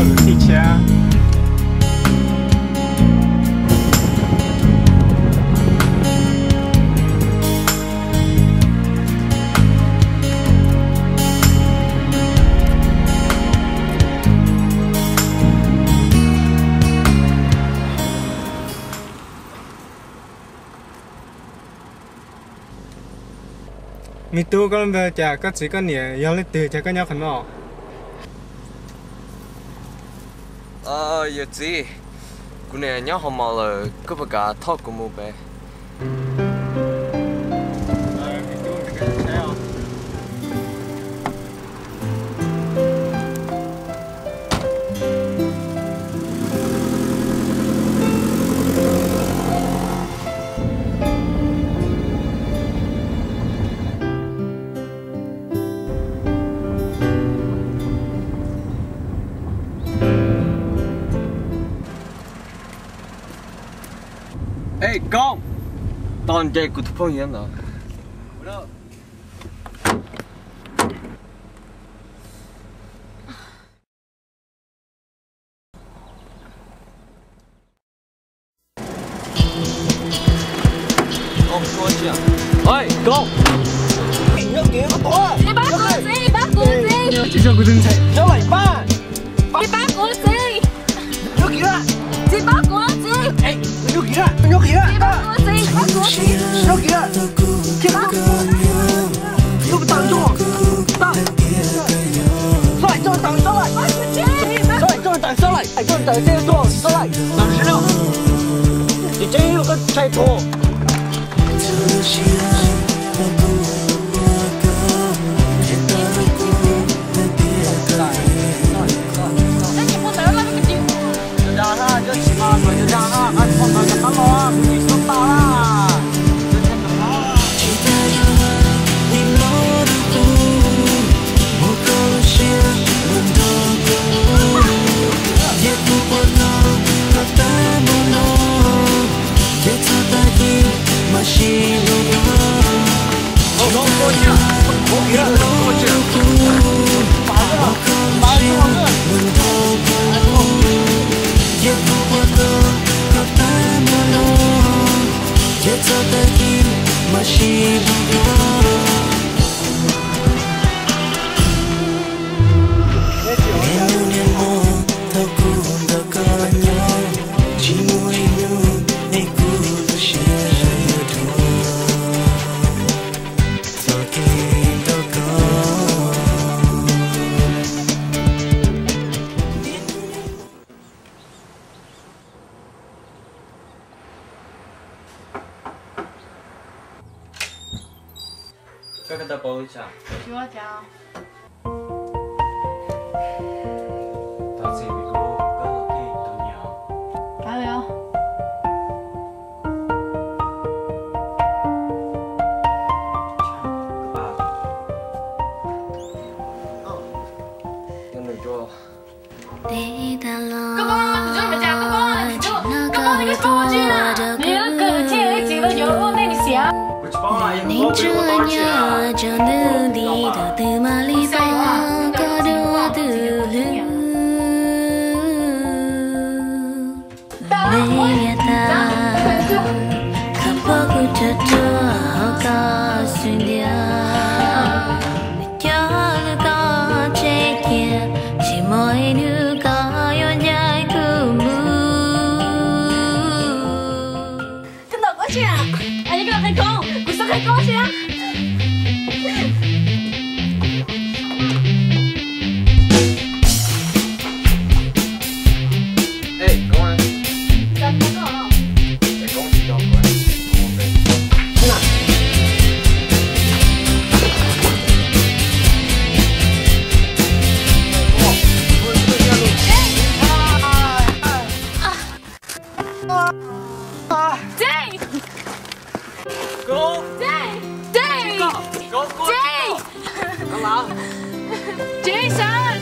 Tij Tshiab. Me tub, koj lub npe cas, koj txiv koj niam yog leej twg, cas koj nyob qhov no? Yawm txiv, kuv niam nyob hauv mos lawm, koj puas kam thauj kuv mus pem? Ej Koob, tos nce kuv tus phooj ywg ntawd. Ej, Koob! Tsis pab kuv txiv, tsis pab kuv txiv. Tsis pab kuv txiv. Tsis pab kuv txiv. Tsis pab kuv txiv. Tsis pab kuv txiv, pab kuv txiv. Koj koj tau paub li cas? Thov txim vim kuv ua koj tus nyiam. Kav liam. Koj pom kuv tsuag tsuag hauv koj xwb ntiag, coj lwm koj tseg cia, tsis muaj ib hnub koj yuav ncaim kuv mus. Koj ntawm koj tsis, kuv xav qhia koj tsis. Dave! Dave! Dave! Dave! Jason!